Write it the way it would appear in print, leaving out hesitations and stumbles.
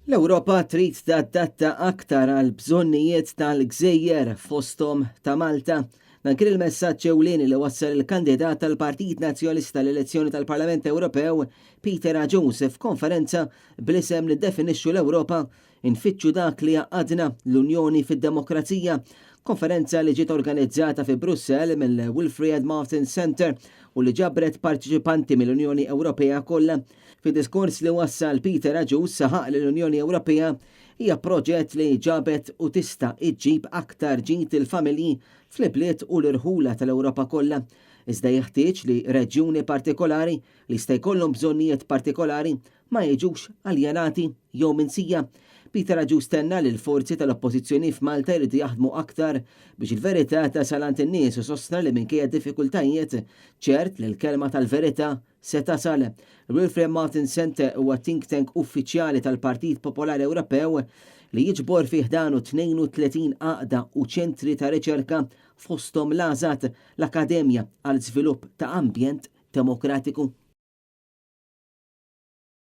L-Ewropa trid tadatta aktar għal bżonnijiet tal-gżejjer fosthom ta' Malta. Dan kien il-messaġġ ewlieni li wassal il-kandidat tal-Partit Nazzjonalista l-elezzjoni tal-Parlament Ewropew Peter Agius f'konferenza bl-isem Niddefinixxu l-Ewropa, Infittxu dak li jgħaqqadna, l-Unjoni fid-Demokrazija. Konferenza li ġiet organizzata fi Brussell mill-Wilfried Martens Centre u li ġabret parteċipanti mill-Unjoni Ewropea kollha. Fid-diskors li wassal Peter Agius saħaq li l-Unjoni Ewropea hija proġett li ġabet u tista' iġġib aktar ġid lill-familji fl-ibliet u l-irħula tal-Ewropa kollha. Iżda jeħtieġ li reġjuni partikolari li jista' jkollhom bżonnijiet partikolari ma jiġux aljenati jew minsija. Peter Agius tenna li l-forzi tal-Oppożizzjoni f'Malta jridu jaħdmu aktar biex il-verità tasal għand in-nies u sostna li minkejja d-diffikultajiet, ċert li l-kelma tal-verità se tasal. Il-Wilfried Martens Centre huwa think tank uffiċjali tal-Partit Popolari Ewropew li jiġbor fi ħdanu 32 għaqda u ċentri ta' riċerka fosthom l-AZAD, l-Akkademja għal Żvilupp ta' Ambjent Demokratiku.